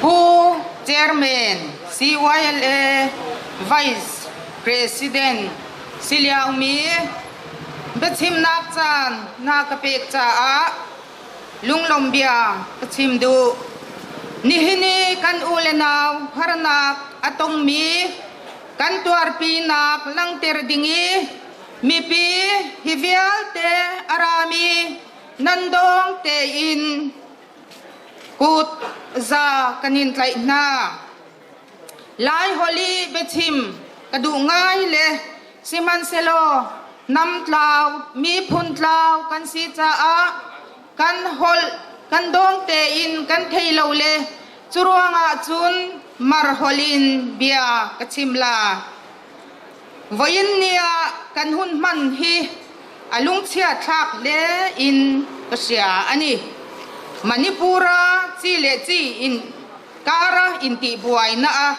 Pu Chairman, CYLA Vice President Siliaumi biachimnak caan na ka pek caah lunglawm bia ka chim duh. Nihin i kan u le nau harnak a tongmi kan tuarpinak langhter ding i mipi hi vialte a rami nan dawng tein kut za kan in tlaih hna. Lai holh i biachim ka duh ngai le sihmanhsehlaw hnam tlau, miphun tlau kan si caah kan holh kan dawng tein kan thei lo le curuangah cun mar holh in bia ka chim la. Voin ni ah kan hun hman hi a lungchia thlak hle in ka hria ani. Manipur ah chi le chi in kara intihbuaina ah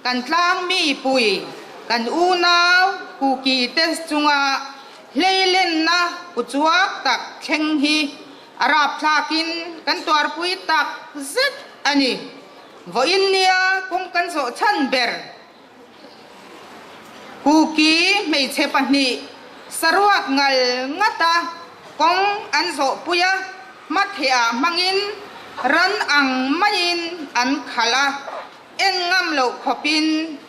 kan tlangmi pui kan unau Kuki te chungah hleilenna uchuak tak thleng hi a rapthlak in kan tuarpui tak zet ani. Voin nia kung kan zawh chhan ber Kuki hmeichhe pahnih saruak ngal ngata kawng an zawhpui a, hmatheh-ah hmangin ran ang maiin an khalh a, en ngam loh khawpin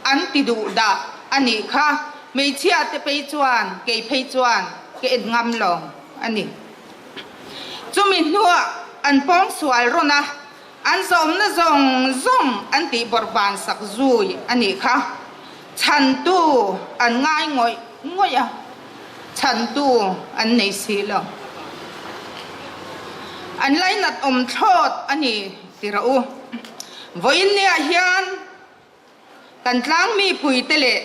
an ti duh dah a nih kha. Hmeichhia te phei chuan kei phei chuan ka en ngam lo a ni. Chumi hnuah an pawngsual rawn a, An zawmna zawng zawng an tih bawrhban sak zui a nih kha. Chhantu an ngai ngawih ngawih a, chhantu an nei si lo. An lainat awm thlawt a ni ti rawh u. Vawiin niah hian Kan tlangmi puite leh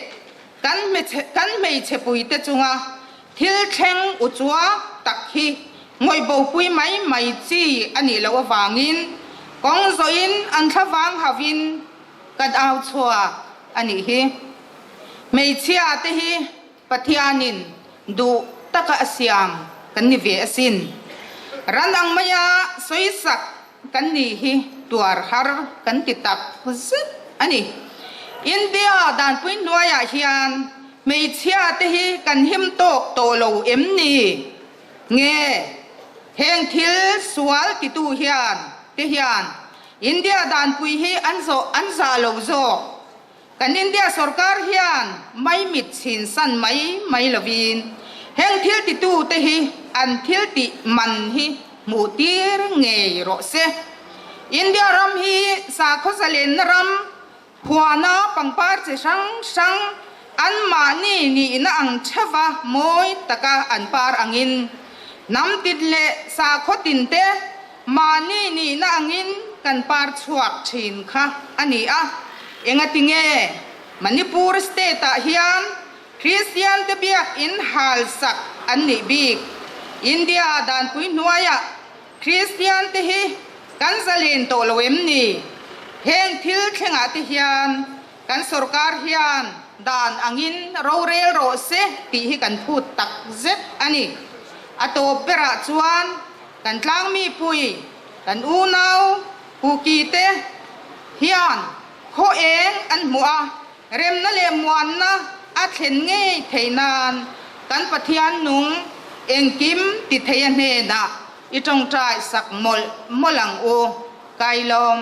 kan kan hmeichhe puite chunga thil thleng uchuak tak hi ngawihbopui mai mai chi a nih loh avangin kawng zawhin an thlavang hauhin kan au chhuak a nih hi. Hmeichhia te hi Pathianin duh taka a siam kan ni ve asin. Ran ang maia sawisak kan ni hi tuar har kan ti tak zet a ni. India danpui hnuaiah hian hmeichhia te hi kan him tawk tawh lo em ni? Nge heng thil sual titu hian te hian India danpui hi an zawh an zah lo zawk? Kan India sorkar hian maimit chhin san mai mai lovin heng thil titute hi an thil tih man hi hmuh tir ngei rawh se. India ram hi sakhaw zalenna ram, huana pangpar chi hrang hrang anmahni nihna ang theuva mawi taka an par angin hnam tin leh sakhaw tinte Mahni nihna angin kan par chhuak thin kha a ni a, engatinge Manipur state-ah hian Kristiante biakinn halsak an nih bik? India danpui hnuaiah Kristiante hi kan zalen tawh lo em ni? Heng thil thlengah te hian kan sorkar hian dan angin rorel rawh se tih hi kan phut tak zet a ni. A tawp berah chuan Kan tlangmi pui, kan unau Kuki te hian khaw eng an hmuh a, remna leh muanna a thlen ngei theih nan kan Pathian nung engkim ti thei a hnenah i tawngtai sak mawlh mawlh ang u. Kailawm.